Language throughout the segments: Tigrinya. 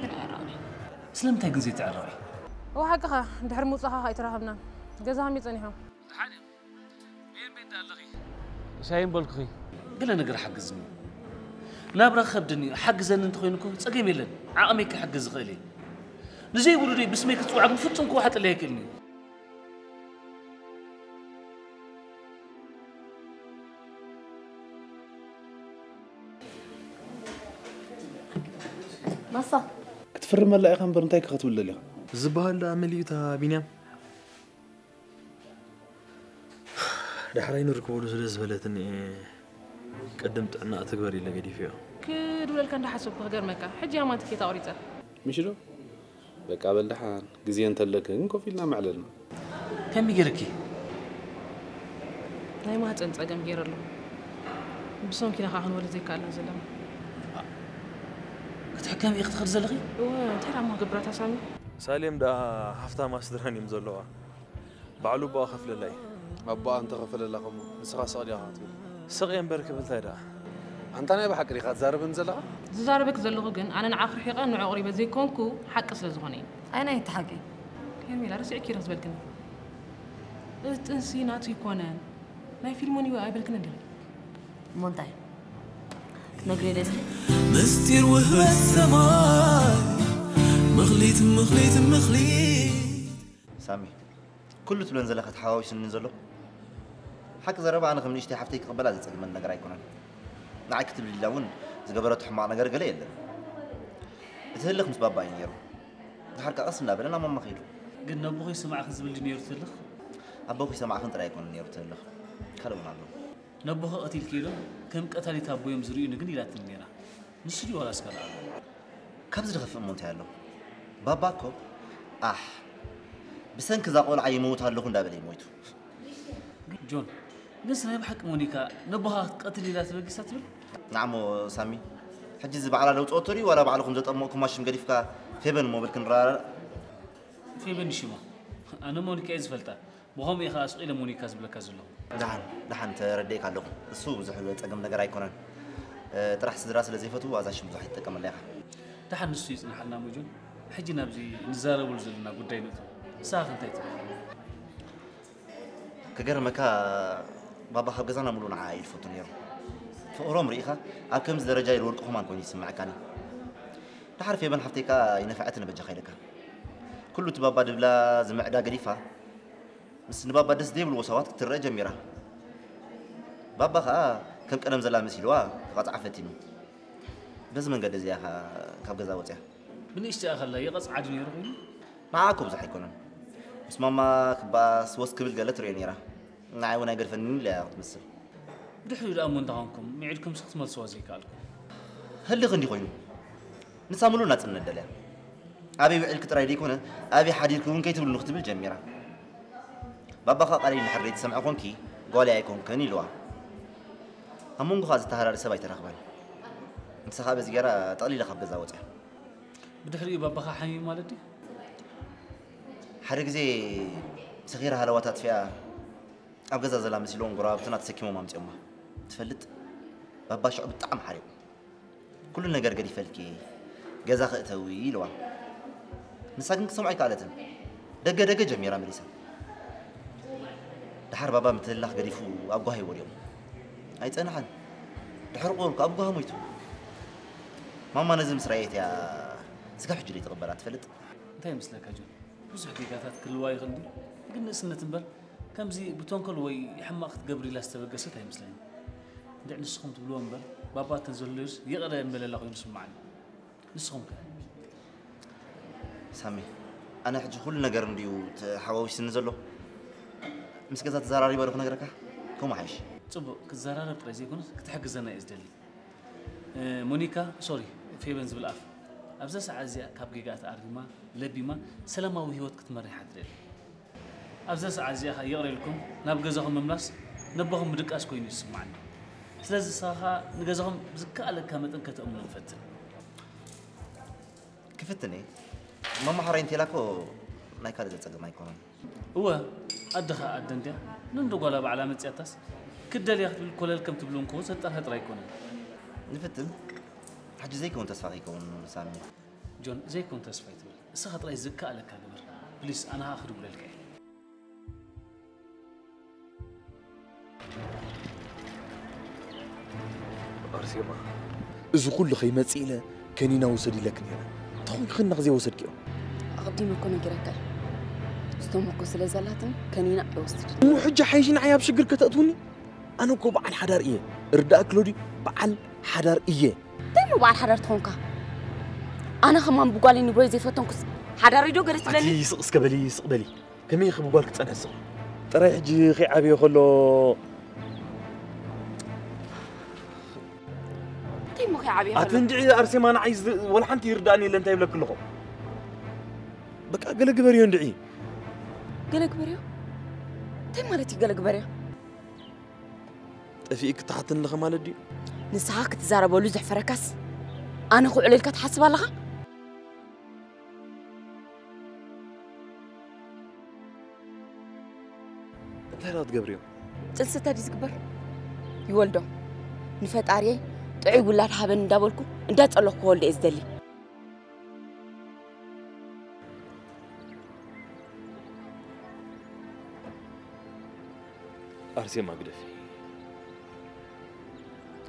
ግን ኣራኒ። ስለምንታይ ግን ዘይትዕረቂ? እወ ሓቅኻ፣ ድሕሪ ምውጻኻ ከኣ ኣይተራኸብናን። ገዛ ከመይ ጸኒሑ? ደሓን እዮም። ብየን ቤት ደኣ ኣለኺ? ሻሂ ምበልኩኺ። ገለ ነገር ሓግዝኒ። ናብራ ክኸብደኒ እዩ። ሓግዘኒ እንተኾይኑ እኮ ጸገም የለን። ዓቕመይ ክሕግዝ ዝኽእል እየ። ንዘይብሉ ደይ ብስመይ ክትጽውዓ ግን ፍጹም ክወሓጠለይ ኣይክእልን እዩ። ማሳ ክትፍርመላ ኢኻ እምበር እንታይ ክትብል ደሊኻ? ዝበሃል ደኣ መሊኡ እታ ቢንያም። ዳሕራይ ንርከበሉ ስለ ዝበለትኒ እየ ቅድም ጥዕናኣ ትግበር ኢለ ገዲፈዮ። ክድውለልካ እንዳሓሰብኩ ክገርመካ ሕጂ ኣማን ትኬት ኣቑሪጸ። ምሽ ዶ? በቃ በል ደሓን ግዜ እንተለኪ ግን ኮፍ ኢልና ምዕለልና። ከመይ ገይርኪ? ናይ ማህፀን ፀገም ገይረ ኣለኹ። ብሰንኪና ከዓ ክንወልድ ዘይከኣልና ዘለና። ክትሕከሚ ኢኺ ትኸዲ ዘለኺ? እወ እንታይ ደኣ እሞ ክገብራ እታ ሳሚ? ሳሌም ደኣ ሃፍታማ ስድራን እዮም ዘለዋ። ባዕሉ ኣቦኣ ከፍለላ እዩ። ኣቦኣ እንተኸፈለላ ከሞ ንስኻ ስቕ ዲኻ ክትብል? ስቕ እየ እምበር ክብል እንታይ ደኣ? ኣንታ ናይ ብሓቂ ዲኻ ትዛረበኒ ዘለኻ? ዝዛረበኪ ዘለኹ ግን ኣነ ንዓኺ ርሒቐ ንዕኡ ኣቕሪበ ዘይኮንኩ ሓቂ ስለ ዝኾነ እዩ። ኣየናይ እቲ ሓቂ? ሄርሜላ ርስዕኪ ኢኺ ዝበልክኒ። እዚ ጥንሲ ናቱ ኣይኮነን ናይ ፊልሞን እዩ ኣይበልክንን ዲኺ? እሞ እንታይ ክትነግርዮ ደሊኺ? ምስጢር ውህበት ሰማይ ምኽሊት ምኽሊት ምኽሊት ሳሚ፣ ኩሉ ትብለን ዘለኻ ተሓዋዊሱኒ ዘሎ። ሓቂ ዘረባ ኣነ ከም ንእሽተይ ሓፍተይ ክቕበላ ዘጸግመኒ ነገር ኣይኮነን። ንዓይ ክትብል ኢላ እውን ዝገበረቶ ሕማቕ ነገር ገለ የለን። እቲ ህልኽ ምስ ባባ እዩ ነይሩ። ድሓር ከኣ ቀስ እናበለ ናብ ማማ ከይዱ። ግን ነቦኺ ይስማዕኺ ዝብል ድዩ ነይሩ እቲ ህልኽ? ኣቦኺ ይሰማዕኽን ጥራይ ኣይኮነን ነይሩ እቲ ህልኽ። ካልእ እውን ኣሎ። ነቦኺ ቀቲልክዮ ዶ ከም ቀታሊት ኣቦዮም ዝርእዩኒ ግን ኢላትኒ ነይራ። ንሱ ድዩ ዋላስ ካልእ ኣሎ? ካብዚ ዝኸፍእ እሞ እንታይ ኣሎ? ባባ እኮ ኣሕ ብሰንኪ እዛ ቆልዓ ይመውት ኣለኹ እንዳበለ እዩ ሞይቱ። ጆን፣ ግንስ ናይ ብሓቂ ሞኒካ ነቦኻ ክትቀትል ኢላ ተበጊሳ ትብል? ንዓሞ ሳሚ፣ ሕጂ እዚ ባዕላ ለውፅኦቶ ድዩ ዋላ ባዕልኹም ዘጠመቕኩማ ሽም ገዲፍካ ፌበን እሞ በል ክንረዳዳእ? ፌበን ሽማ ኣነ ሞኒካ እየ ዝፈልጣ። ብኸምኡ እየ ኸዓ ስቕ ኢለ ሞኒካ ዝብለካ ዘለኹ። ደሓን ደሓን ተረዲኤካ ኣለኹ። እሱ ብዙሕ ዘፀግም ነገር ኣይኮነን። ጥራሕ ስድራ ስለ ዘይፈትው እዛ ሽም ብዙሕ ኣይትጥቀመላ ኢኻ። ደሓን ንሱ ይፅንሓልና እሞ ጆን፣ ሕጂ ናብዚ ንዛረበሉ ዘለና ጉዳይ ንእቶ። ንስኻ ከ እንታይ ትብል? ክገርመካ ባባ ካብ ገዛና ሙሉእ ንዓ እዩ ዝፈቱ ነይሩ። ፍቕሮም ርኢኻ ኣብ ከምዚ ደረጃ ኢሉ ወርቂ ኹማን ኮይኑ ይስምዐካኒ። ደሓር ፌበን ሓፍተይ ከኣ ይነፍዐትኒ በጃኻ ኢለካ። ኩሉ እቲ ባባ ድብላ ዝምዕዳ ገዲፋ ምስ ንባባ ደስ ዘይብልዎ ሰባት ክትረአ ጀሚራ። ባባ ኸኣ ከም ቀደም ዘላ መሲልዋ ክቐጽዓ ፈቲኑ። በዚ መንገዲ እዚ እያ ካብ ገዛ ወጺኣ። ብንእሽተያ ከላ ይቐጽዓ ድዩ ነይሩ ኮይኑ? ንዓ እኮ ብዙሕ ኣይኮነን። ምስ ማማ ክበኣስ ወስ ክብል ገለ ትርእዮ ነይራ። ንዓይ እውን ኣይገድፈንን ኢላ እያ ክትመስል። ብድሕሪኡ ደኣ እሞ እንታይ ኾንኩም? ምዒድኩምሲ ክትመልስዋ ዘይከኣልኩም? ህልኽ እንዲ ኮይኑ። ንሳ ምሉእ ናጽነት ደልያ። ኣበይ ውዒልኪ ጥራይ ደይኮነ ኣበይ ሓዲርኪ እውን ከይትብሉኒ ክትብል ጀሚራ። ባባ ኸኣ ቃለይ እንድሕር ዘይትሰምዒ ኾንኪ ጓለይ ኣይኮንክን ኢልዋ። ኣብ መንጎ ኸኣ ዘተሃራሪ ሰብ ኣይተረኽበን። ንሳ ኸኣ በዚ ገይራ ጠቕሊላ ካብ ገዛ ወጽያ። ብድሕሪኡ ባባኻ ሓሚሙ ማለት ድዩ? ሓደ ግዜ ሰኺራ ሃለዋት ኣጥፊኣ ኣብ ገዛ ዘላ መሲልዎም ጎረባብትና ተሰኪሞም ኣምጺኦማ። ትፈልጥ ባባ ሽዑ ብጣዕሚ ሓሪቑ። ኩሉ ነገር ገዲፈልኪ እየ ገዛ ክእተዊ ኢልዋ። ንሳ ግን ክትሰምዖ ኣይከኣለትን። ደገ ደገ ጀሚራ መሊሳ። ደሓር ባባ ምትህልላኽ ገዲፉ ኣብ ጓሂ ወዲቑ። ኣይጸንሐን። ድሕሪ ቁሩብ ከኣ ብጓሂ ሞይቱ። ማማ ነዚ ምስ ረኣየት እያ ስጋብ ሕጂ ዘይትቕበላ ትፈልጥ። እንታይ ይመስለካ ጆን? ብዙሕ ጌጋታት ክህልዋ ይኽእል ድዩ? ግን ንእስነት እምበር ከምዚ ብተንኮል ወይ ሕማቕ ክትገብር ኢላ ዝተበገሰት ኣይመስለንን። እንድዒ ንስኹም ትብልዎ እምበር ባባ እተን ዘለዩስ ይቕረ ምበለላ ኮይኑ ይስምዓኒ። ንስኹም ከ? ሳሚ፣ ኣነ ሕጂ ኩሉ ነገር እንድዩ ተሓዋዊስኒ ዘሎ። ምስ ገዛ ተዘራሪበ ዶ ክነግረካ? ከምኡ ሓይሽ። ጽቡቕ፣ ክትዘራረብ ጥራይ ዘይኮነስ ክትሕግዘና እየ ዝደሊ። እ፣ ሞኒካ፣ ሶሪ፣ ፌበን ዝብል ኣፍ። ኣብዛ ሰዓት እዚኣ ካብ ጌጋኣ ተኣሪማ፣ ለቢማ፣ ሰላማዊ ህይወት ክትመርሕ እያ ትደሊ። ኣብዛ ሰዓት እዚኣ ኸኣ ይቕረ ኢልኩም ናብ ገዛኹም ምምላስ ነቦኹም ምድቃስ ኮይኑ እዩ ዝስምዓኒ። ስለዚ ንስኻ ኸኣ ንገዛኹም ብዝከኣለካ መጠን ከተእምኖም ፈትን። ክፍትን እየ። መማሓራይ እንተኢላ እኮ ናይ ካልእ ዘጸግም ኣይኮነን። እወ፣ ኣደ ኸኣ ኣደ እንድያ። ነንዶ ጓላ ባዕላ መጺኣታስ ክትደልያ ክትብል ኮለል ከም ትብሉ እንኮ ዘጣርሀ ጥራይ ኣይኮነን። ንፍትን። ሕጂ ዘይከውን ተስፋ ከይከውን ሳሚ። ጆን፣ ዘይኮን ተስፋ ኣይትበል። ንስኻ ጥራይ ዝከኣለካ ግበር። ፕሊስ፣ ኣነ ኸኣ ክድውለልካ እየ። ኣርሴማ፣ እዚ ኩሉ ከይመጽእ ኢለ ከኒና ውሰድ ኢለክ ነይረ። እንታይ ኾንኪ ከኒና ዘይወሰድክዮ? ኣቐዲመ እኮ ነጊረካ እየ። ዝተመኮ ስለ ዘላትኒ ከኒና ኣይወስድን። እሞ ሕጂ ሓይሽ ንዓይ ኣብ ሽግር ከተእትውኒ? ኣነ እኮ በዓል ሓዳር እየ። ርዳእ ክሎዲ፣ በዓል ሓዳር እየ። እንታይ እሞ በዓል ሓዳር ትኾንካ? ኣነ ከማን ብጓለይ ንብሮይ ዘይፈተንኩስ ሓዳር ዶ ገለ ኣቲ ትብለኒ? ስቕ እስከ በሊ፣ ስቕ በሊ። ከመይ ኢኺ ብጓል ክጸንሕ ስቕ? ጥራይ ሕጂ ከይዓብየ ከሎ እንታይ እሞ ከይዓብየ ኣቲ ከሎ? እንድዒ ኣርሴማ ንዓይ ዝ-፣ ወላ ሓንቲ ይርዳእኒ የለ እንታይ ይብለኪ ኣለኹ? በቃ ገለ ግበርዮ እንድዒ። ገለ ግበርዮ? እንታይ ማለት እዩ ገለ ግበርዮ? ጠፊእኪ ትሓትኒ ኣለኺ ማለት ድዩ? ንስኻ ክትዛረበሉ ዘሕፈረካስ ኣነ ክውዕለልካ ትሓስብ ኣለኻ? እንታይ ደኣ ትገብርዮ? ጥንሲ እንታይ ድዩ ዝግበር? ይወልዶ። ንፈጣሪየይ ጥዑይ ውላድ ሃበን እንዳበልኩ እንዳጸለኹ ክወልዶ እየ ዝደሊ። ኣርሴማ ግደፊ።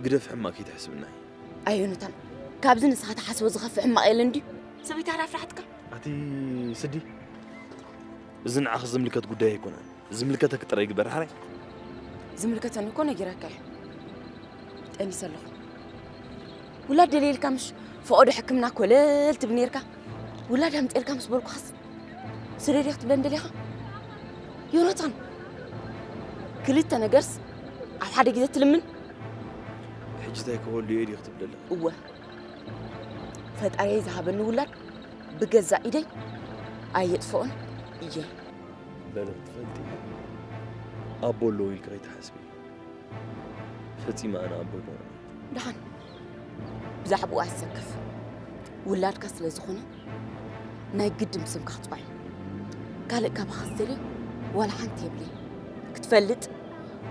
ግደፊ ሕማቕ ከይትሕስብና እዩ። ኣይ ዮናታን፣ ካብዚ ንስኻ ትሓስቦ ዝኸፍእ ሕማቕ የለን ድዩ? ሰበይቲ ሃዳ ፍራሕትካ። ኣቲ ስዲ፣ እዚ ንዓኺ ዝምልከት ጉዳይ ኣይኮነን። ዝምልከተኪ ጥራይ ግበር፣ ሓራይ። ዝምልከተኒ እኮ ነጊረካ እየ። ጠኒሰ ኣለኹ። ውላድ ደልየልካ ምሽ ፈቐዶ ሕክምና ኮለል ትብል ነርካ። ውላድ ኣምፅኤልካ ምስ በልኩኻስ ስደድያ ክትብለን ደሊኻ? ዮናታን፣ ክልተ ነገርስ ኣብ ሓደ ግዜ ትልምን? ሕጂ እንታይ ክበሉ እየ ድዩ ክትብል ኣለካ? እወ፣ ፈጣሪየይ ዝሃበኒ ውላድ ብገዛእ ኢደይ ኣየጥፍኦን እየ። በለ ክትፈልጢ፣ ኣቦ ኣለዎ ኢልኪ ከይትሓስቢ። ፈጺመ ኣነ ኣቦ ኣይኮነን። ደሓን፣ ብዛዕባኡ ኣይትሰከፍ። ውላድካ ስለ ዝኾነ ናይ ግድን ብስምካ ክጽዋዕ እዩ። ካልእ ካባኻ ዝደልዮ ዋላ ሓንቲ የብለይ። ክትፈልጥ፣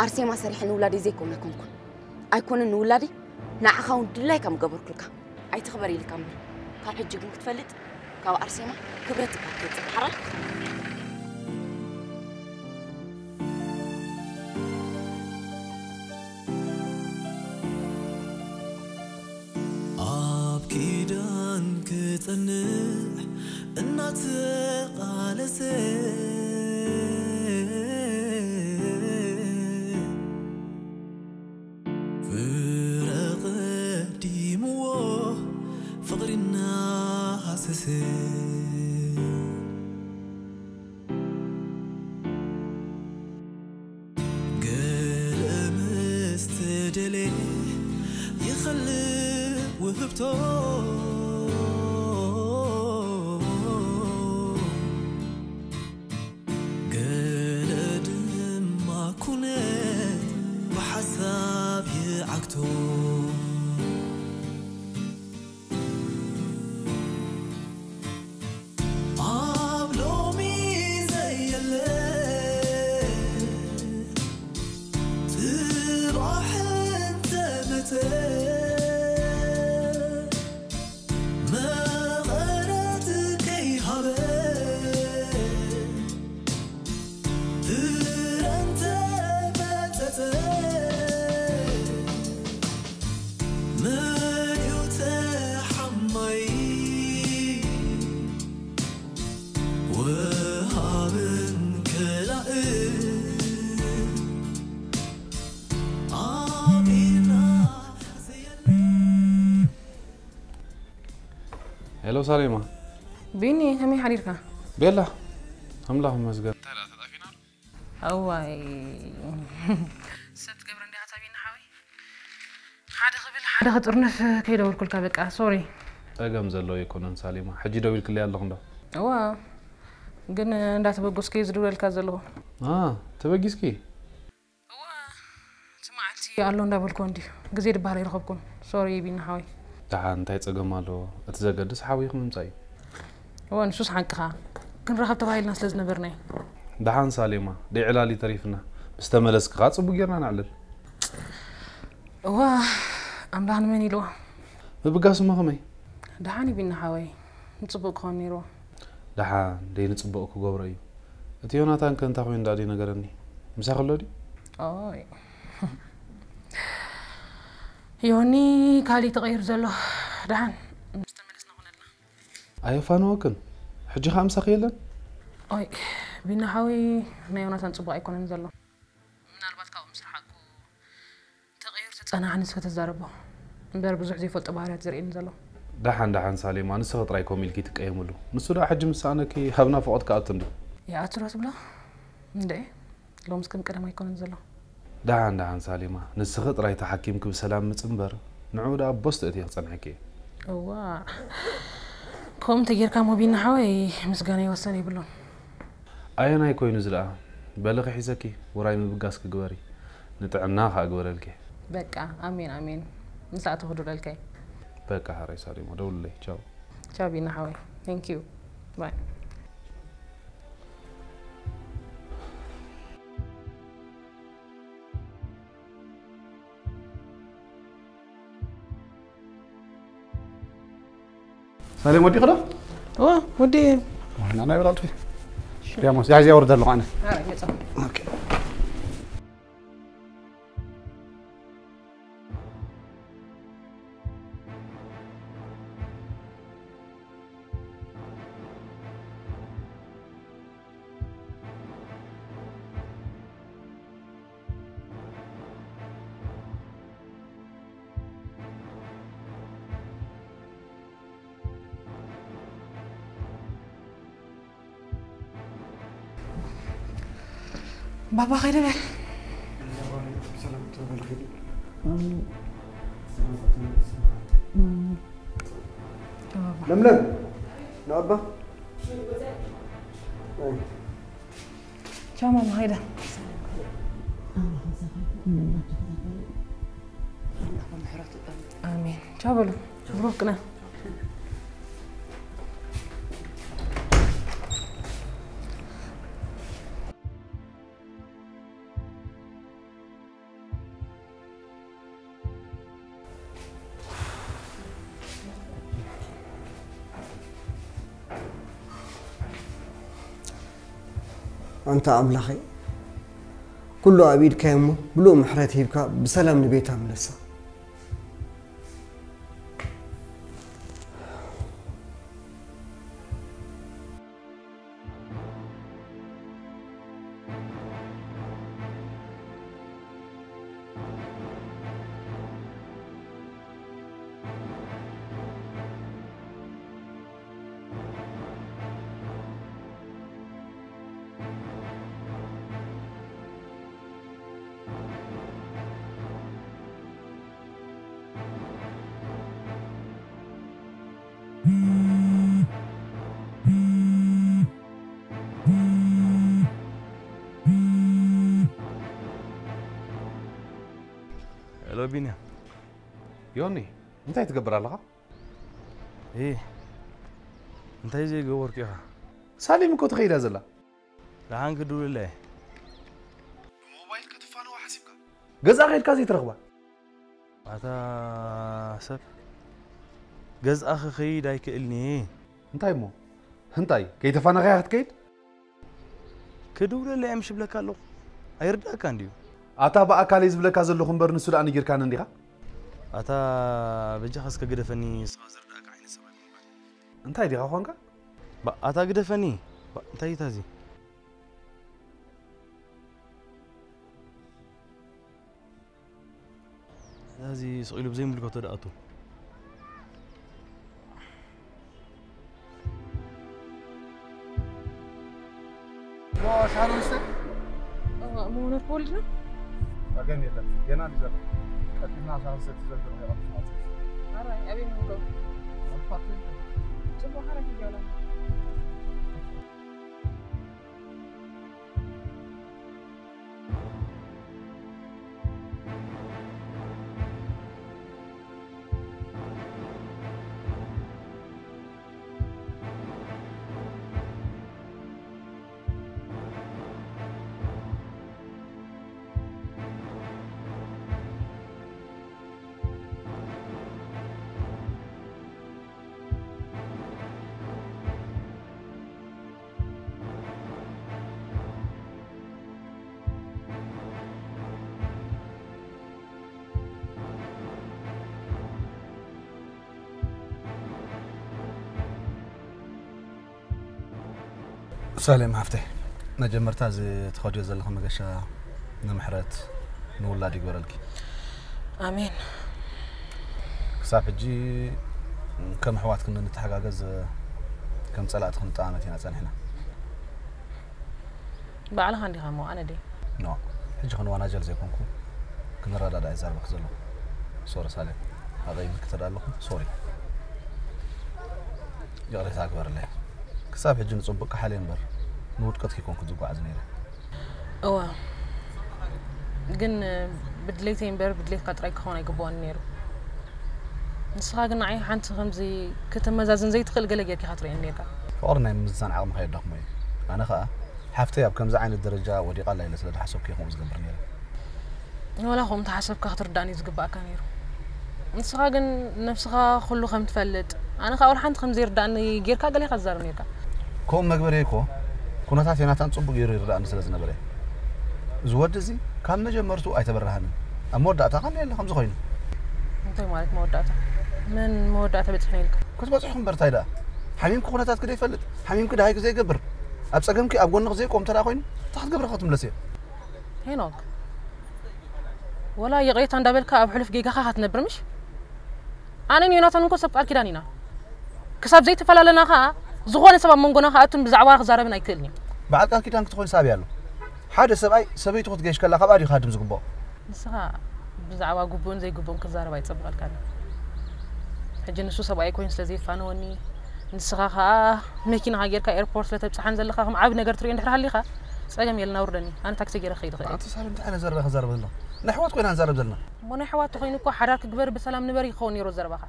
ኣርሴማ ሰሪሐ ንውላደይ ዘይኮነ ኣይኮንኩን። ኣይኮነን ንውላደይ፣ ንዓኻ እውን ድላይካ ምገበርኩልካ። ኣይትኽበር ኢልካ እምበር። ካብ ሕጂ ግን ክትፈልጥ፣ ካብ ኣርሴማ ክብረት እካ ትወጽእ ሓራይ። ኣብ ኪዳን ክጸንዕ እናተቓለሰ፣ ፍረ ቀዲምዎ ፍቕሪ እናሃሰሰ፣ ገለ ምስ ተደልየ ይኸልእ ውህብቶ፣ ገለ ድማ ኩነት ብሓሳብ ይዓግቶ። ኣብ ሎሚ ዘየለ ጽባሕ እንተመጸ፣ መቐረት ከይሃበ ፍረ እንተመጸጸ፣ መን እዩ ተሓማይ? ወሃብን ከላእን ኣቢና ዘየለ። ሄሎ ሳሌማ። ቢኒ፣ ከመይ ሓዲርካ? ቤላ፣ ኣምላኽ ይመስገን። እንታይ ደኣ ተጣፊና ኣሎ? እዋይ። ሰብ ትገብር እንዲኻ ታቢና ሓወይ። ሓደ ክብል ሓደ ክጥርንፍ ከይደወልኩልካ በቃ፣ ሶሪ። ጸገም ዘለዎ ኣይኮነን ሳሌማ። ሕጂ ደዊልክለይ ኣለኹ እንዶ? እዋ፣ ግን እንዳተበገስኩ እየ ዝድውለልካ ዘለኹ። ኣ፣ ተበጊስኪ? እዋ፣ እቲ መዓልቲ ኣሎ እንዳበልኩ እንድዩ። ግዜ ድበሃል ኣይረኸብኩን። ሶሪ ቢኒ ሓወይ። ደሓን፣ እንታይ ጸገም ኣለዎ? እቲ ዘገድስ ሓውኺ ምምጻእ እዩ። እዋ፣ ንሱስ ሓቅኻ። ክንራኸብ ተባሂልና ስለ ዝነበርና እዩ። ደሓን ሳሌማ፣ ደይ ዕላል እዩ ተሪፍና። ምስ ተመለስኪ ኸኣ ጽቡቕ ጌርና ነዕልል። እዋ፣ ኣምላኽ ንመን ኢልዎ? ምብጋስ እሞ ከመይ? ደሓን እዩ ቢኒ ሓወይ። ንጽቡቕ ክኾን ነይርዎ። ደሓን ደይ ንጽቡቕ ክገብሮ እዩ። እቲ ዮናታን ከ እንታይ ኮይኑ ደኣ ደይ ነገረኒ? ምሳኺ ኣሎ ድዩ? ኦይ። ዮኒ ካሊእ ተቐይሩ ዘሎ። ደሓን ምስ ተመለስና ኮነልና። ኣየፋነወክን? ሕጂ ኸኣ ምሳኺ የለን? ኦይ፣ ቢና ሓወይ ናይ ዮናታን ጽቡቕ ኣይኮነን ዘሎ። ምናልባት ካብኡ ምስ ረሓቅኩ ተቐይሩ ተጸናዕኒ ንስኺ ተዛረቦ። እምበር ብዙሕ ዘይፈልጦ ባህርያት ዘርእየኒ ዘሎ። ደሓን ደሓን ሳሌማ፣ ንስኺ ጥራይ ከምኡ ኢልኪ ትቀየምሉ። ንሱ ደኣ ሕጂ ምስ ሰኣነኪ ኣብ ናፍቖት ክኣቱ እንድዩ። ይኣቱ ዶ ትብሎ? እንድዒ፣ ሎምስ ከም ቀደም ኣይኮነን ዘሎ። ደሓን ደሓን ሳሌማ፣ ንስኺ ጥራይ ተሓኪምኪ ብሰላም ምጺ እምበር፣ ንዕኡ ደኣ ቦስ ተእትየ ክጸንሐኪ እየ። እዋ፣ ከምኡ እንተጌርካ እሞ ቢና ሓወይ፣ ምስጋናይ ወሰን የብሉን። ኣየናይ ኮይኑ እዚ ደኣ? በሊ ክሒዘኪ፣ ውራይ ምብጋስ ክግበሪ። ንጥዕና ከኣ ግበረልኪ። በቃ፣ ኣሜን፣ ኣሜን። ንሳዕ ተኽዱረልከይ። በቃ፣ ሓራይ ሳሌማ፣ ደውልለይ። ቻው። ቻው ቢና ሓወይ። Thank you. ባይ። ሳሌም ወዲኺ ዶ? ኦ፣ ወዲ። ዋና ናይ በላልቱ። ዲያሞስ፣ ያዝ ያወርድ ኣለኹ ኣነ። ኣረ፣ መጻ። ኦኬ። ባባ ከይደ በል። ለምለም፣ ንኣባ። ቻው ማማ፣ ከይደ። ኣሜን። ቻው በሉ። ብሩክ ቅነ። ኣንታ ኣምላኸይ፣ ኩሉ ኣብ ኢድካ እሞ፣ ምሉእ ምሕረት ሂብካ ብሰላም ንቤታ ምለሳ። ሄሎ ቢንያ። ዮኒ፣ እንታይ ትገብር ኣለኻ? እ፣ እንታይ ዘይገበርኩ ኢኻ? ሳሌም እኮ ተኸይዳ ዘላ። ደሓን ክድውልላ እየ። ብሞባይል ክትፋነዋ ሓሲብካ? ገዛ ከይድካ ዘይትረኽባ? ኣታ ሰብ፣ ገዝኣ ክኸይድ ኣይክእልን'የ። እንታይ እሞ? እንታይ? ከይተፋነኻያ ክትከይድ? ክድውለላ እየ ምሽ እብለካ ኣለኹ። ኣይርድኣካን ድዩ? ኣታ ብኣካል እየ ዝብለካ ዘለኹ እምበር ንሱ ደኣ ነጊርካኒ እንዲኻ? ኣታ በጃኻ እስከ ግደፈኒ፣ ንስኻ ዝርድኣካ ዓይነት ሰብ ኣይኮንኩን። እንታይ ዲኻ ኾንካ? ባ-፣ ኣታ ግደፈኒ። ባ-፣ እንታይ እዩ ታዚ? እዚ ስቕ ኢሉ ብዘይምልከቶ ደኣ ኣቱ። ሻሂ ዶ ንስተ? እዋ፣ እሞ ወነር ክወልድ ነው? ወገን የለም፣ ገና ልጅ አለ። ቀድምና ሻሂ ንሰቲ ዘንድሮ ያው ትማት። አራይ፣ አቤት ነው። አልፋት። ጽቡቅ ሐረግ ይገባል። ሳሌም ሓፍተይ፣ መጀመርታ እዚ ትኸድዮ ዘለኺ መገሻ ንምሕረት ንውላድ ይግበረልኪ። ኣሜን። ክሳብ ሕጂ ከም ኣሕዋት ክንተሓጋገዝ፣ ከም ጸላእቲ ክንጠማመት ኢና ጸኒሕና። ባዕልኻ እንዲኻ እሞ ኣነ ድየ? ኖ፣ ሕጂ ክንዋናጀል ዘይኮንኩ፣ ክንረዳዳእ ይዛረበክ ዘለኹ። ሶሪ ሳሌም፣ ኣቐይምክ ተዳ ኣለኹ፣ ሶሪ። ይቕሬታ ግበርለይ። ክሳብ ሕጂ ንጽቡቕ ክሓልየ እምበር፣ ንውድቀት ከይኮንኩ ዝጓዓዝ ነይረ። እወ፣ ግን ብድሌተይ እምበር ብድሌትካ ጥራይ ክኸውን ኣይግብኦን ነይሩ። ንስኻ ግን ንዓይ ሓንቲ ከምዚ ከተመዛዝን ዘይትኽእል ገለ ጌርካ ኢኻ ትርእየኒ ነይርካ። ፍቕሪ ናይ ምምዝዛን ዓቕምኻ የዳኽሞ እዩ። ኣነ ኸኣ ሓፍተይ ኣብ ከምዚ ዓይነት ደረጃ ወዲቓ ኣላ ኢለ ስለ ዝሓሰብኩ እየ ከምኡ ዝገብር ነይረ። ወላ ከምኡ እንተሓሰብካ ክትርዳእኒ እዩ ዝግባኣካ ነይሩ። ንስኻ ግን ነብስኻ ኩሉ ከም ትፈልጥ፣ ኣነ ኸኣ ወላ ሓንቲ ከም ዘይርዳእኒ ጌርካ ገለ ኢኻ ትዛረብ ነይርካ። ከምኡ መግበርየይ እኮ ኩነታት ዮናታን ጽቡቕ ገይሩ ይርዳእኒ ስለ ዝነበረ እዩ። እዚ ወዲ እዚ ካብ መጀመርትኡ ኣይተበራህንን። ኣብ መወዳእታ ከመይ የለ ከምዚ ኮይኑ። እንታይ ማለት መወዳእታ? መን መወዳእታ በጺሕና ኢልካ? ክትበጽሑ እምበር እንታይ ደኣ? ሓሚምኪ ኩነታትኪ ዘይፈልጥ፣ ሓሚምኪ ደሃይኪ ዘይገብር፣ ኣብ ጸገምኪ ኣብ ጎንኺ ዘይቆም እንተ ደኣ ኮይኑ፣ እንታይ ክትገብሪ ክትምለሲ እየ? ሄኖክ፣ ወላ ይቕሬታ እንዳበልካ ኣብ ሕሉፍ ጌጋኻ ክትነብር ምሽ? ኣነን ዮናታን እንኮ ሰብ ቃል ኪዳን ኢና። ክሳብ ዘይተፈላለና ኸኣ፣ ዝኾነ ሰብ ኣብ መንጎና ክኣቱን ብዛዕባ ክዛረብን ኣይክእልን እዩ። በዓል ቃል ኪዳን ክትኾይንስ ኣበይ ኣሎ? ሓደ ሰብኣይ ሰበይቱ ክትገይሽ ከላ ካብኣ ድዩ ክሃድም ዝግብኦ? ንስኻ ብዛዕባ ግቡእን ዘይግቡእን ክዛረብ ኣይጸብቐልካን እዩ። ሕጂ ንሱ ሰብኣይ ኮይኑ ስለ ዘይፋነወኒ፣ ንስኻ ኸኣ መኪናኻ ጌርካ ኤርፖርት ስለ ተብጽሓን ዘለኻ ከም ዓቢ ነገር ትርእዮ እንድሕር ሃሊኻ፣ ጸገም የለን፣ ኣውርደኒ። ኣነ ታክሲ ጌረ ክኸይድ እኽእል እየ። ኣንቲ ሳሌም፣ እንታይ ዓይነት ዘረባ ክዛረብ ኣለኹ? ናይ ኣሕዋት ኮይና ንዛረብ ዘለና። እሞ ናይ ኣሕዋት ተኾይኑ እኮ ሓዳር ክግበር ብሰላም ንበር ይኸውን ነይሩ ዘረባኻ።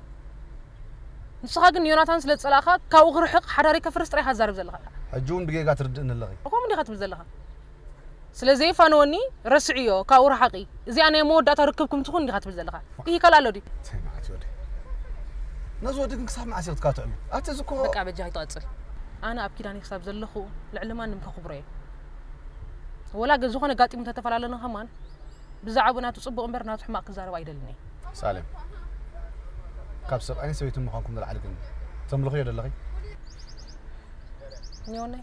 ንስኻ ግን ንዮናታን ስለ ዝጸላእኻ ካብኡ ክርሕቕ ሓዳረይ ከፍርስ ጥራይ ኢኻ ትዛረብ ዘለኻ። ሕጂ እውን ብጌጋ ትርድእኒ ኣለኺ። ከምኡ እንዲኻ ትብል ዘለኻ። ስለ ዘይፋነወኒ ረስዕዮ፣ ካብኡ ረሓቒ። እዚኣ ናይ መወዳእታ ርክብኩም ትኹን እንዲኻ ትብል ዘለኻ። ይህ ከላሎ ድዩ? እንታይ ማለት እዩ ወዲ? ነዚ ወዲ ግን ክሳብ መዓስ ኢኺ ክትካትዕሉ? ኣቲ እዚ እኮ በቃ በጃ ኣይትቐጽል። ኣነ ኣብ ኪዳነይ ክሳብ ዘለኹ ልዕሊ ማንም ከኽብሮ እየ። ወላ ገ-፣ ዝኾነ ኣጋጢሙ እንተተፈላለና ከማን ብዛዕባኡ ናቱ ጽቡቕ እምበር ናቱ ሕማቕ ክዛረብ ኣይደልን እየ። ሳሌም፣ ካብ ሰብኣይን ሰበይትን ምዃንኩም ንላዕሊ ግን ተምልኽዮ ደለኺ? ኒዮነይ፣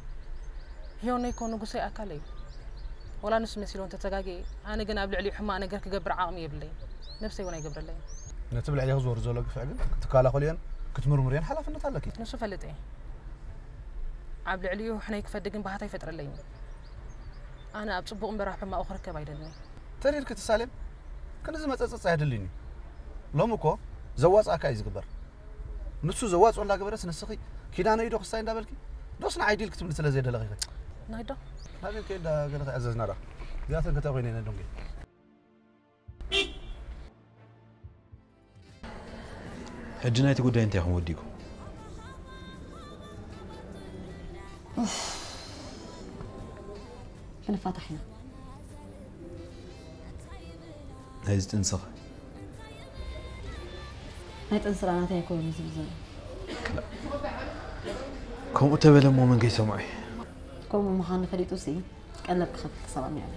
ሂዮነይ እኮ ንጉሰይ ኣካለይ እዩ። ወላ ንሱ መሲሎ እንተተጋግየ፣ ኣነ ግን ኣብ ልዕሊኡ ሕማቕ ነገር ክገብር ዓቕሚ የብለይን። ነብሰይ እውን ኣይገብረለይን። ነቲ ብልዕሊኺ ዝወርድ ዘሎ ግፍዒ ግን ክትከላኸልዮን ክትምርምርዮን ሓላፍነት ኣለኪ። ንሱ ፈልጥ እየ። ኣብ ልዕሊኡ ሕነይ ክፈዲ ግን ባህታ ኣይፈጥረለይን። ኣነ ኣብ ጽቡቕ እምበር ኣብ ሕማቑ ክርከብ ኣይደልን እየ። ተሪርኪ እቲ ሳሌም፣ ክንዲ ዝመጸጸጽ ኣየድልይን እዩ። ሎሚ እኮ ዘዋጽኣካ እዩ ዝግበር። ንሱ ዘዋጽኦ እንዳገበረስ ንስኺ ኪዳነይ ዶ ክስታይ እንዳበልኪ፣ ዶስ ንዓይ ዲል ክትብሊ ስለ ዘይደለኺ ኢኺ? ናይ ዶ? ናበይ ከይዳ ገለ ከይኣዘዝና ዳ? እዚኣተን ከታይ ኮይነ እነ ዶንጌ? ሕጂ ናይቲ ጉዳይ እንታይ ኢኹም ወዲእኩም? ክንፋታሕ ኢና። ናይዚ ጥንስኸ? ናይ ጥንስራ ናተይ ኣይኮነን ዝብል ዘሎ። ከምኡ ተበለ እሞ መን ከይሰምዖ እዩ? ከምኡ ምዃኑ ፈሊጡ ሲ ቀለብ ክኸፍል ተሰማሚዑ ኣሎ።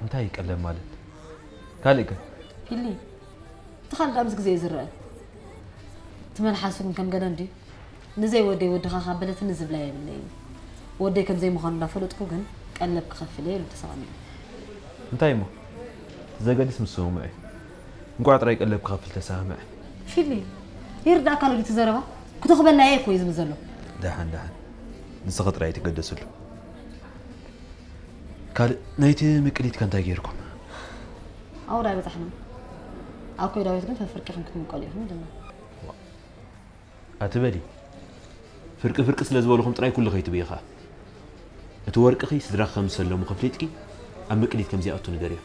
እንታይ እዩ ቀለብ ማለት? ካልእ ከ? ፊሊ፣ እቲ ካልእ ደኣ ምስ ግዜ እዩ ዝረአ። እቲ መልሓሱ ግን ከም ገለ እንድዩ። ንዘይ ወደይ ወድኻ ካብ በለትኒ ዝብላ የብለይን። ወደይ ከም ዘይምዃኑ እንዳፈለጥኩ ግን ቀለብ ክኸፍል እየ ኢሉ ተሰማሚዑ። እንታይ እሞ? ዘገድስ ምስ ስምምዑ እዩ። እንቋዕ ጥራይ ቀለብ ክኸፍል ተሰማምዐ። ፊሊ፣ ይርዳእካ ኣሎ ድዩ እቲ ዘረባ? ክተኽበልና እየ እኮ እዩ ዝብል ዘሎ። ደሓን፣ ደሓን። ንስኺ ጥራይ ኣይትገደስሉ። ካልእ ናይቲ ምቅሊትካ እንታይ ገይርኩም? ኣውዳ ኣይበጻሕናን። ኣኮይ ዳዊት ግን ፈፍርቂኹም ክትምቀሉ ኢኹም ኢሉና። ኣትበሊ። ፍርቂ ፍርቂ ስለ ዝበልኹም ጥራይ ኩሉ ከይትብኢ ኸኣ። እቲ ወርቅኺ ስድራኺ ከም ዝሰለሙ ከፍሊጥኪ ኣብ ምቅሊት ከም ዘይኣቱ ንገርዮ።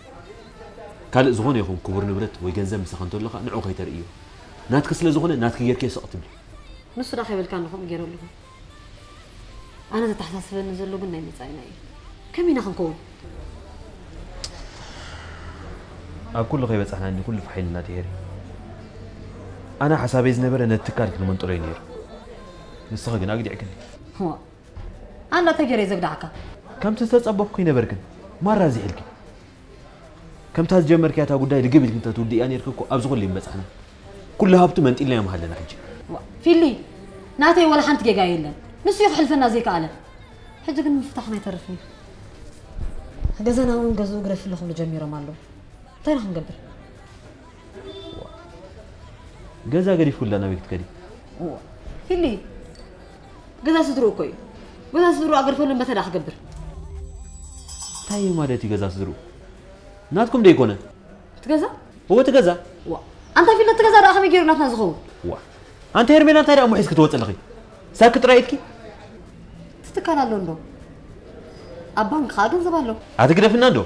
ካልእ ዝኾነ ይኹን ክቡር ንብረት ወይ ገንዘብ ምሳኺ እንተሎ ኸኣ ንዕኡ ከይተርእይዮ። ናትኪ ስለ ዝኾነ ናትኪ ጌርክዮ ስቕ ትብሊ። ንሱ ደኣ ከይበልካኒ ከምኡ ገይረ ኣለኹ። ኣነ ዘተሓሳስበኒ ዘሎ ግን ናይ መጻኢና እዩ። ከመይ ኢና ክንከውን? ኣብ ኩሉ ከይበጻሕናኒ ኩሉ ፋሕ ኢልና ትሄሪ። ኣነ ሓሳበይ ዝነበረ ነቲ ትካል ክንመንጥሎ እዩ ነይሩ። ንስኺ ግን ኣግዲዕክኒ። እዋ፣ ኣንዳ ተገይረ እዩ ዘግዳዕካ። ከምቲ ዝተጸበኽኩ ይነበርክን። ማራ ዚሒልኪ። ከምታ ዝጀመርክያ እታ ጉዳይ ልግብ ኢልኪ እንተትውድእያ ነይርኪ እኮ ኣብዚ ኩሉ ይምበጻሕና። ኩሉ ሃብቱ መንጢልናዮ ምሃለና ሕጂ። ዋ፣ ፊሊ፣ ናተይ ወላ ሓንቲ ጌጋ የለን። ንሱ እዩ ክሕልፈና ዘይከኣለ። ሕጂ ግን ምፍታሕና ኣይተርፍን እዩ። ገዛና እውን ገዝኡ ግደፍለ ክብሉ ጀሚሮም ኣለዉ። እንታይ ኢና ክንገብር? ገዛ ገዲፍኩላ ናበይ ክትከዲ? ፊሊ፣ ገዛ ስድሩ እኮ እዩ። ገዛ ስድሩ ኣገርፈሉ እምበተዳ ክገብር። እንታይ እዩ ማለት እዩ ገዛ ስድሩ? ናትኩም ዶ ይኮነ? እቲ ገዛ? እወ እቲ ገዛ። ዋ፣ ኣንታ ፊሊ፣ እቲ ገዛ ደኣ ከመይ ገይሩ ናትና ዝኸውን? ዋ፣ ኣንታ ሄርሜላ እንታይ ደኣ ሙሒዝ ክትወፅ ኣለኺ? ሳክ ጥራይ ኢድኪ? እቲ ትካል ኣሎ እንዶ? ኣብ ባንክ ከዓ ገንዘብ ኣሎ። ኣቲ ግደፍና እንዶ።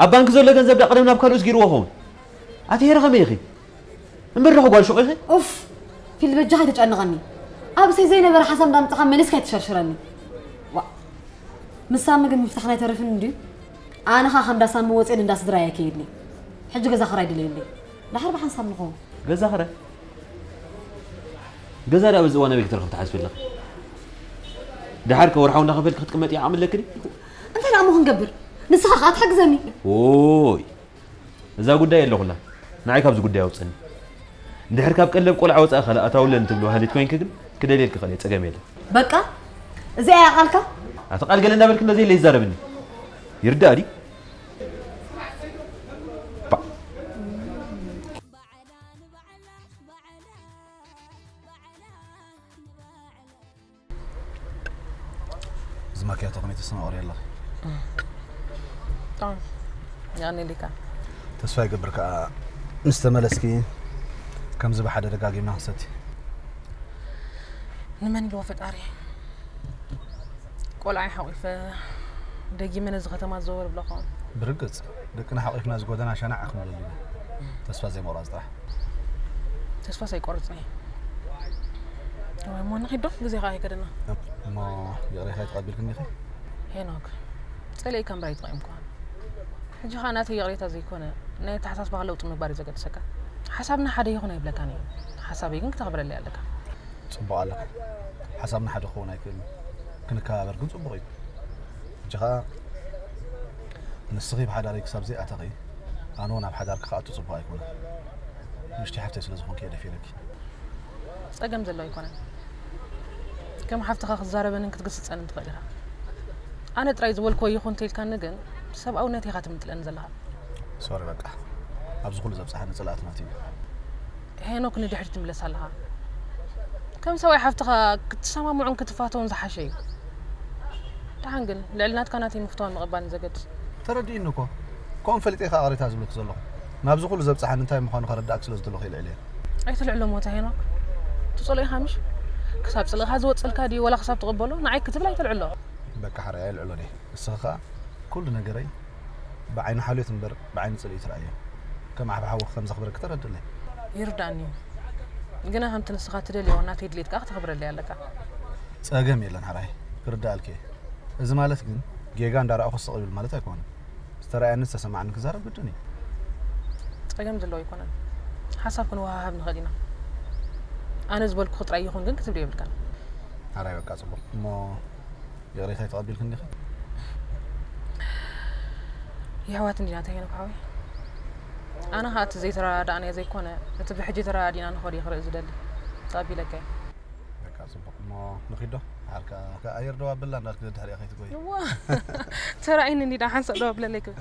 ኣብ ባንክ ዘሎ ገንዘብ ደኣ ቀደም ናብ ካልኦስ ገይርዎ ኸውን? ኣቲ ሄረ ከመይ ኢኺ? እምበር ዶ ጓል ሹቕ ኢኺ? ኡፍ፣ ፊል በጃኻ ኣይተጨንቐኒ። ኣብ ሰይ ዘይነበረ ሓሳብ እንዳምጻኻ መሊስካ ኣይትሸርሽረኒ። ዋ፣ ምሳሚ ግን ምፍታሕና ኣይተርፍን እንድዩ። ኣነ ኸኣ ከም ዳሳሚ ወፅኤ ንዳ ስድራይ ኣይከይድኒ። ሕጂ ገዛ ኽራይ ድለየለይ። ድሓር ብሓንሳብ ንኸውን። ገዛ ኽራይ? ገዛ ደኣ በዚ እዋን ኣበይ ክትረኽብ ትሓስቢ ኣለኺ? ድሓር ከ ወርሓዊ እንዳኸፈልኪ ክትቅመጢ ዓቕሚ ኣለኪ ድዩ? እንታይ ደኣ እሞ ክንገብር? ንስኻ ኸኣ ትሕግዘኒ። ኦይ፣ እዛ ጉዳይ ኣለኹላ። ንዓይ ካብዚ ጉዳይ ኣውፅእኒ። እንድሕር ካብ ቀለብ ቆልዓ ወፃኢ ካልእ ኣታዊ ኣለኒ ትብሊ በሃሊት ኮይንኪ ግን ክደልየልኪ ክእል እየ፣ ፀገም የለን። በቃ እዚኣ እያ ቃልካ? ኣቲ ቃል ገለ እንዳበልኪ እንደዘየለ ይዛረብኒ። ይርዳእ ድዩ? ባ- እዚ ማኪያቶ ከመይ ተስተማቕሪ ኣለኺ? ጣም ያኔ ሊካ ተስፋ ይገብር ከኣ ምስ ተመለስኪ ከምዚ ብሓደ ደጋጊምና ክንሰቲ። ንመን ኢልዎ ፈጣሪ ቆልዓይ ሓቂፈ ደጊመ ነዚ ከተማ ዝዘወር ብለኹ። ብርግጽ ደቅና ሓቂፍና እዚ ጎደና ሸናዕ ክንብለሉ ኢና። ተስፋ ዘይምቑራጽ ጥራሕ። ተስፋ ዘይቆርጽ ነይ። ወይ እሞ ንኺድ ዶ ግዜ ከኣ ኣይከደና። እሞ ይቕሬታ ተቐቢልክኒ ኢኺ? ሄኖክ ጸሊእካ እምበር ኣይተጠቒምኩኻን። ሕጂ ኸኣ ናተይ ይቕሬታ ዘይኮነ ናይ ኣተሓሳስባኻ ለውጢ ምግባር እዩ ዘገድሰካ። ሓሳብና ሓደ ይኹን ኣይብለካን እየ። ሓሳበይ ግን ክተኽብረለይ ኣለካ። ጽቡቕ ኣለኻ። ሓሳብና ሓደ ክኸውን ኣይክእልን። ክንከባበር ግን ጽቡቕ እዩ። ሕጂ ኸኣ ንስኺ ብሓዳረይ ክሳብ ዘይኣተኺ ኣነ እውን ኣብ ሓዳርኪ ክኣቱ ጽቡቕ ኣይኮነን። ንእሽተይ ሓፍተይ ስለ ዝኾንኪ እየ ደፊረኪ። ጸገም ዘሎ ኣይኮነን። ከም ሓፍትኻ ክትዛረበንን ክትግስጸንን ትኽእል ኢኻ። ኣነ ጥራይ ዝበልክዎ ይኹን እንተኢልካኒ ግን ብሰብኣውነት ኢኻ ትምጥለኒ ዘለኻ። ሶሪ በቃ ኣብዚ ኩሉ ዘብጽሓኒ ጽልኣት ናቱ እዩ። ሄኖክ ንድሕሪት ትምለስ ኣለኻ። ከም ሰብኣይ ሓፍትኻ ክትሰማምዑን ክትፋተውን ዝሓሸ እዩ። ደሓን ግን ልዕሊ ናትካ ናተይ ምፍታውን ምቕባልን ዘገድስ። ተረዲእኒ እኮ። ከምኡ ፈሊጠ ኢኻ ይቕሬታ ዝብለኪ ዘለኹ። ናብዚ ኩሉ ዘብጽሓኒ እንታይ ምዃኑ ከረድኣኪ ስለ ዝደለኹ እየ ልዕል እየ። ኣይትልዕሎ ሞታ ሄኖክ። ትጸልኦ ኢኻ ምሽ? ክሳብ ጽልእኻ ዝወጽልካ ድዩ ወላ ክሳብ ትቕበሎ ንዓይ ክትብል ኣይትልዕሎ። በቃ ሓራይ ኣይልዕሎን እየ። ንስኺ ኸኣ ኩሉ ነገረይ ብዓይኒ ሓልዮት እምበር ብዓይኒ ጽልኢ ኣይትርኣዮ። ከም ዓቢ ሓውኺ ከም ዘኽብረኪ ተረድእለይ። ይርዳእኒ እዩ። ግና ከምቲ ንስኻ ትደልዮ ናተይ ድሌት ከኣ ክተኽብረለይ ኣለካ። ጸገም የለን ሓራይ። ክርድኣልኪ እየ። እዚ ማለት ግን ጌጋ እንዳረኣኹ ስቕ ይብል ማለት ኣይኮነን። ዝተረኣየኒ ዝተሰማዓኒ ክዛረብ ግድን እዩ። ጸገም ዘለዎ ኣይኮነን። ሓሳብ ክንወሃሃብ ንኽእል ኢና። ኣነ ዝበልኩኺ ጥራይ ይኹን ግን ክትብሊ የብልካን። ሓራይ በቃ ጽቡቕ። እሞ ይቕሬታይ ተቐቢልክኒ ዲኺ? የሕዋት እንዲና እንታይ ሄኖክ ሓወይ? ኣነ ኸኣ እቲ ዘይተረዳዳእናዮ ዘይኮነ እቲ ብሕጂ ተረዳዲእና ንኸዶ እየ ክርኢ ዝደሊ። ተቐቢለካ እየ። በቃ ጽቡቕ እሞ ንኺድ ዶ? ሓርካ ኣየር ደው ኣብላ እንዳልክ ደድሕሪኣ ከይትጎይ። እዋ ተራእይኒ እንዲዳ ሓንሳእ ደው ኣብለለይ ክብል።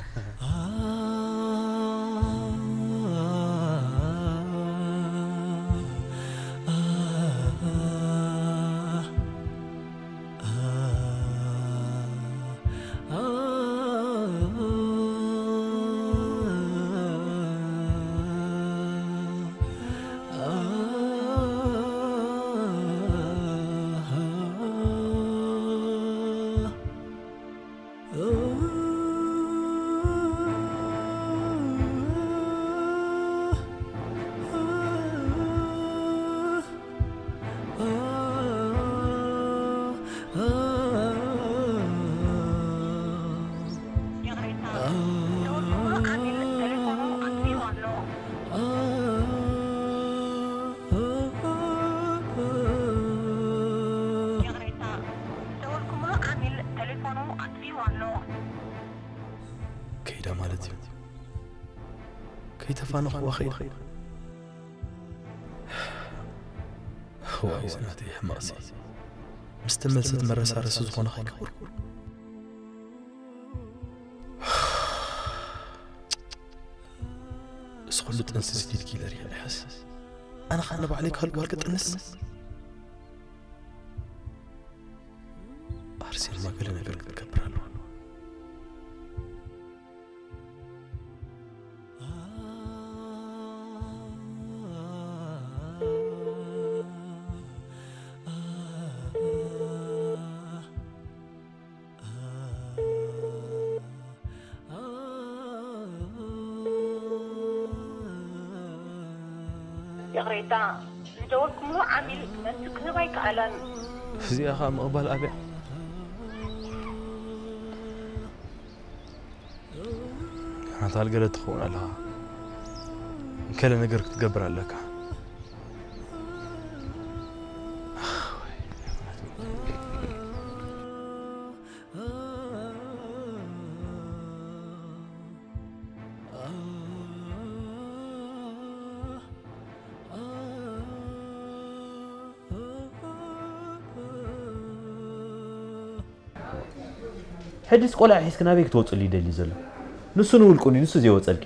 ከይዳ ማለት እዩ። ከይተፋነኽዋ ኸይዳ። ዋይ እዚ ናተይ ሕማቕሲ። ምስ ተመልሰት መረሳረሲ ዝኾነ ከይገብር። እዚ ኩሉ ጥንስስ ዲድ ኪለር እየ ንሕስ። ኣነ ኸዓ ንባዕለይ ካልእ ጓል ክጥንስ? ኣርሴማ ገለ ነገር ክትገብር ኣለዋ። ይቕሬታ፣ ዝደወልኩምሉ ዓሚል መልሲ ክህብ ኣይከኣለን። እዚኣ ኸኣ ምቕባል ኣብያ። ሓንታ ገለ ትኸውን ኣለኻ። ገለ ነገር ክትገብር ኣለካ። ሕጅስ ቆልዓ ሒዝኪ ናበይ ክትወፅሉ ይደሊ ዘሎ? ንሱ ንውልቁ ንዩ ንሱ ዘይወፀልኪ።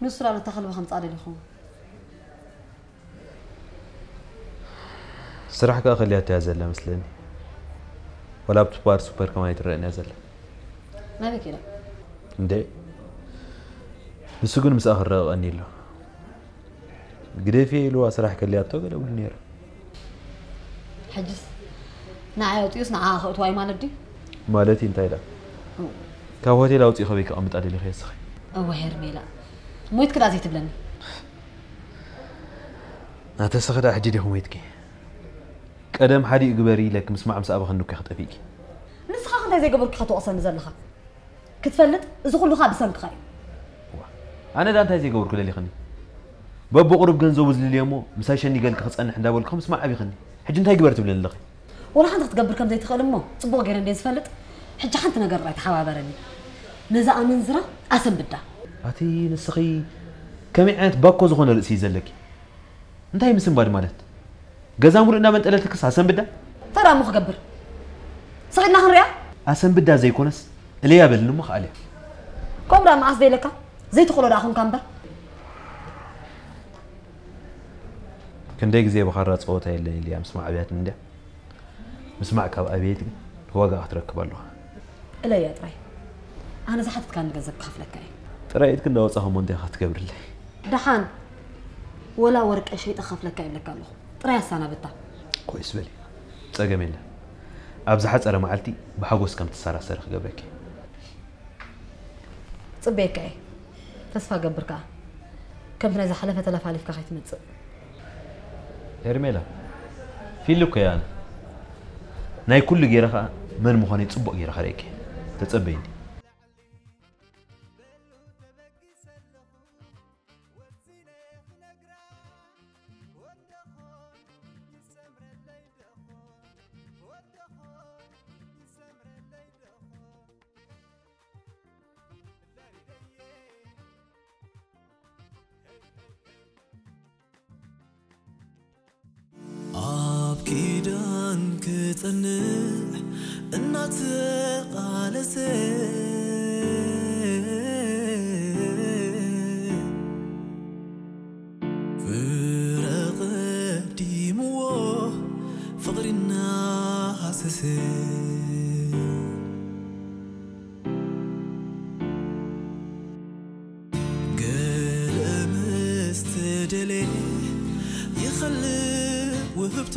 ንሱ ላሎ ተኸልቢ ከምፃ ደሊኹም። ስራሕ ከዓ ከልያቶ እያ ዘላ መስለኒ። ወላ ኣብቲ ባር ሱፐር ከማይ ትረአን እያ ዘላ። ናበይ ከይዳ? እንዴ ንሱ ግን ምስኣ ክረቐቐኒ ኣሎ። ግደፍየ ኢልዋ ስራሕ ከልያቶ ገለ ብሉ ነይሩ። ሕጅስ ንዓይ ኣውፅኡስ ንዓ ከእትዋ እዩ ማለት ድዩ? ማለት እዩ እንታይ ኢላ? ካብ ሆቴል ኣውፅኡ ከበይ ከቐምጣ ደሊኸ እስኺ? እወ ሄርሜላ ሞይትክ ዳ ዘይትብለኒ? ናተስኺ ዳ ሕጂ ዲኹ ሞይትኪ? ቀደም ሓዲኡ ግበሪ ኢለክ ምስማዕ ምስ ኣበኸኒ እኮ ኢኺ ጠፊእኪ። ንስኻ እንታይ ዘይገበርኩ ኢኻ ትወቕሰኒ ዘለኻ? ክትፈልጥ እዚ ኩሉ ኸኣ ብሰንክኻ እዩ። ኣነ ዳ እንታይ ዘይገበርኩ ደሊኽኒ? በብቑሩብ ገንዘቡ ዝልልዮ እሞ ምሳይ ሸኒገልኪ ክጸንሕ እንዳበልኩ ምስማዕ ኣቢኽኒ። ሕጂ እንታይ ግበር ትብለኒ ኣለኺ? ወላ ሓንቲ ክትገብር ከም ዘይትኽእል እሞ ጽቡቕ ገይረ እንድየ ዝፈልጥ። ሕጂ ሓንቲ ነገር ጥራይ ተሓባበረኒ። ነዛ ኣመንዝራ ኣሰንብዳ። ኣቲ ንስኺ ከመይ ዓይነት ባኮ ዝኾነ ርእሲ እዩ ዘለኪ? እንታይ ምስንባድ ማለት? ገዛ ሙሉእ እናመንጠለትልክስ ኣሰንብዳ? እንታይ ደኣ እሞ ክገብር? ስቕ ኢልና ክንሪኣ? ኣሰንብዳ ዘይኮነስ እለያ በልኒ እሞ ክኣልያ። ከምኡ ደኣ መዓስ ደይለካ? ዘይትኽእሎ ደኣ ኹንካ እምበር። ክንደይ ግዜ ብኻራ ጸወታ የለን ኢልያ ምስ ማዕብያትኒ እንድያ። ምስማዕ ካብ ኣብየት ግን ዋጋ ክትረክብ ኣለኻ። እለያ ጥራይ። ኣነ ዝሓተትካኒ ገንዘብ ክኸፍለካ እየ። ጥራይ ኢድኪ እንዳወጻኹ እሞ እንታይ ኢኻ ትገብርለይ? ደሓን ወላ ወርቀ ሸይጠ ክኸፍለካ ይብለካ ኣለኹ። ጥራይ ኣሳናብታ። ኮይስ በሊ። ጸገም የለን። ኣብ ዝሓጸረ መዓልቲ ብሓጎስ ከም ትሰራሰሪ ክገብረኪ። ጽበየካ እየ። ተስፋ ገብር ከኣ ከምቲ ናይ ዝሓለፈ ተለፋሊፍካ ከይትመጽእ። ሄርሜላ ፊል እኮ እየ ኣነ። ናይ ኩሉ ገይረ ከኣ መን ምዃነይ ጽቡቕ ገይረ ከርእየኪ እየ። ተጸበይኒ። ኣብ ኪዳን ክጸንዕ እናተቓለሰ ፍረ ቀዲምዎ ፍቕሪ እናሃሰሰ ገለ ምስ ተደልየ ይኸልእ ውህብቶ